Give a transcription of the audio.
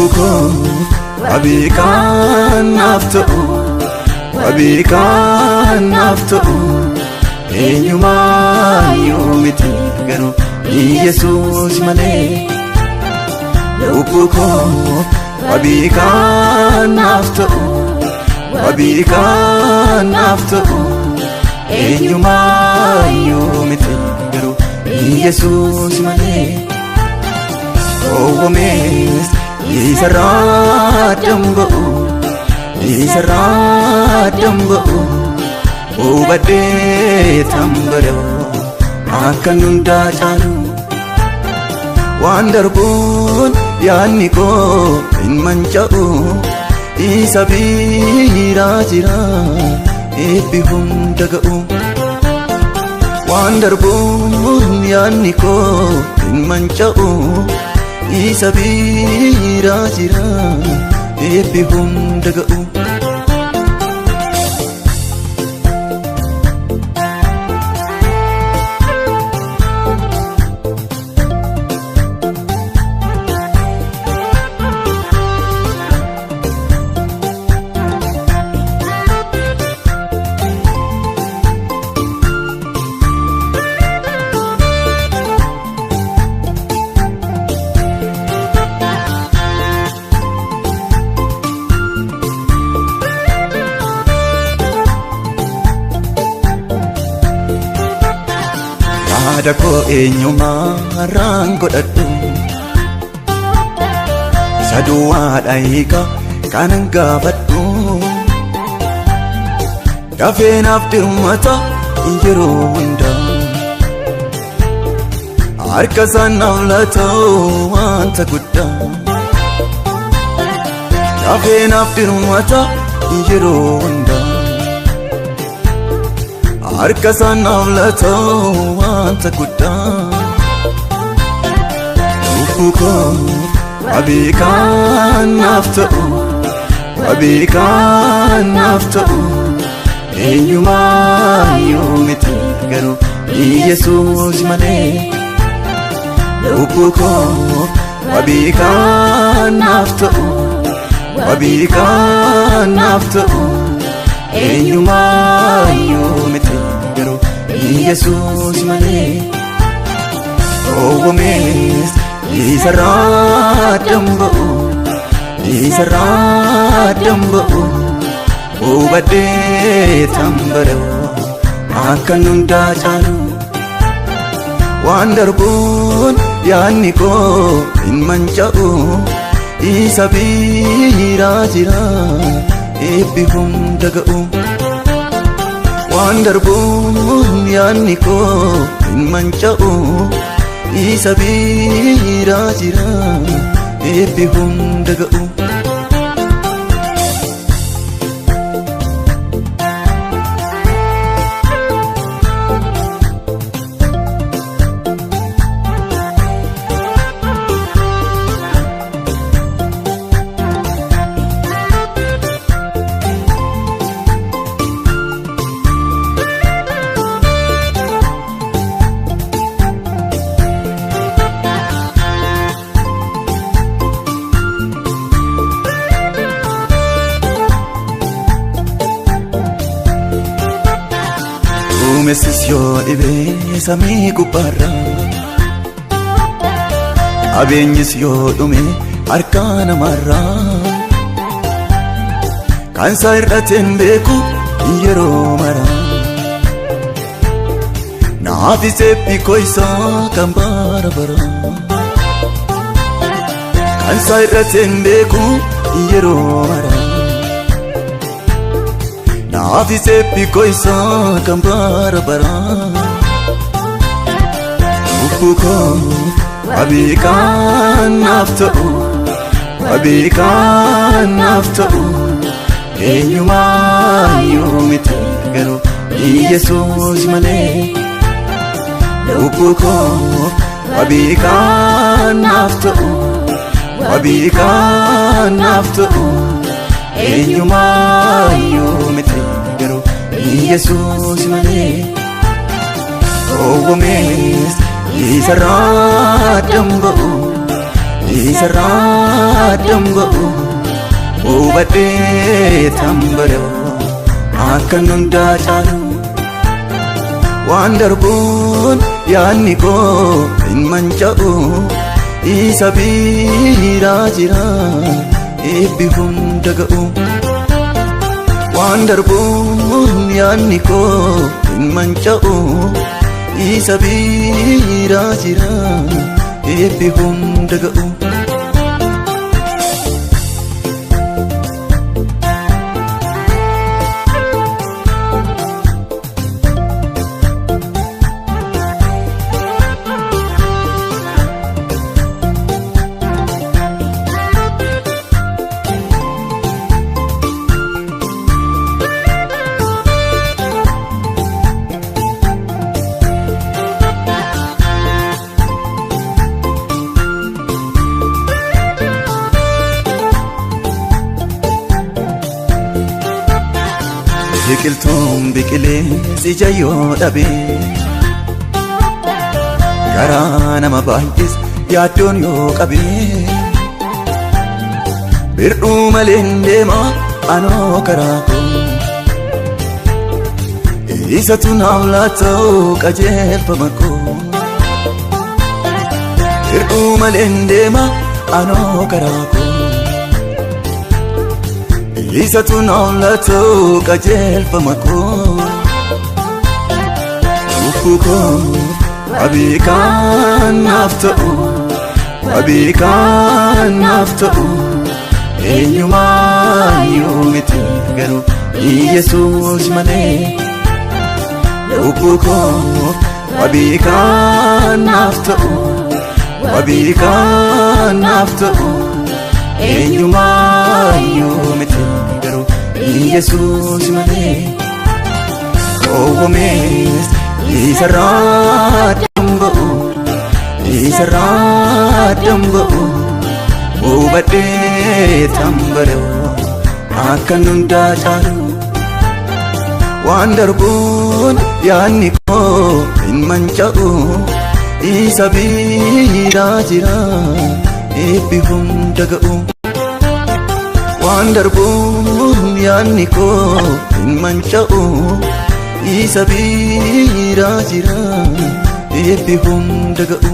Lubbuu koo wabii kan naaf ta'u, wabii kan naaf ta'u, eenyumaayyuu miti garuu Yesuus malee. Lubbuu koo wabii kan naaf ta'u, wabii kan naaf ta'u, eenyumaayyuu miti garuu Yesuus malee. Gowwoomes isarraa damba'u, isarraa damba'u, hubadhee tambara akkan hundaa caalu. Waan darbuun yaadni koo hin manca'u, isa biraa jira eebbi hunda ga'u. Waan darbuun yaadni koo hin manca'u, isa biraa jira eebbi hunda ga'u. Yaada koo eenyumaarraan godhadhu, isa duwwaadha hiika kanan gaafadhu. Dafee naaf dirmata yeroo hunda, harka isaan naaf laata wanta guddaa. Dafee naaf dirmata yeroo hunda, harka isaan naaf laata wanta guddaa. Lubbuu koo wabii kan naaf ta'u, wabii kan naaf ta'u, eenyumaayyuu miti garuu Yesuus malee. Lubbuu koo wabii kan naaf ta'u, wabii kan naaf ta'u, eenyumaayyuu miti garuu Yesuus malee. Gowwoomes isarraa damba'u, isarraa damba'u, hubadhee tambara akkan hundaa caalu. Waan darbuun yaadni koo hin manca'u, isa biraa jira eebbi hunda ga'u. Waan darbuun yaadni koo hin manca'u, isa biraa jira eebbi hunda ga'u. Duumessis yoo dhibee samii gubbaarra, qabeenyis yoo dhume harka namaarra, kan isaa hir'ateen beeku yeroo mara. Naafis eebbi koo isaa kan bara bara, kan isaa hir'ateen beeku yeroo mara. Naafis eebbi koo isaa kan bara bara. Lubbuu koo wabii kan naaf ta'u, wabii kan naaf ta'u, eenyumaayyuu miti garuu Yesuus malee. Lubbuu koo wabii kan naaf ta'u, wabii kan naaf ta'u, eenyumaayyuu miti garuu Yesuus malee. Gowwoomes isarraa damba'u, Isarraa damba'u hubadhee tambari'u akka hundaa caalu. Waan darbuun yaadni koo hin manca'u, isa biraa jira eebbi hunda ga'u. Waan darbuun yaadni koo hin manca'u, isa biraa jira eebbi hunda ga'u. Biqiltuun biqilee ija yoo dhabe, garaa nama baay'ees yaaddoon yoo qabe, birdhuu malee deema anoo karaa koo, isatu naaf laata'u qajeelfama koo. Birdhuu malee deema anoo karaa koo, isatu naaf laata'u qajeelfama koo. Lubbuu koo wabii kan naaf ta'u, wabii kan naaf ta'u, eenyumaayyuu miti garuu Yesuus malee. Lubbuu koo wabii kan naaf ta'u, wabii kan naaf ta'u, eenyumaayyuu miti garuu Yesuus malee. Gowwoomees isarraa damba'u, isarraa damba'u, hubadhee tambari'u akka hundaa caalu. Waan darbuun yaadni koo hin manca'u, isa biraa jira eebbi hunda ga'u. Waan darbuun yaadni koo hin manca'u, isa biraa jira eebbi hunda ga'u.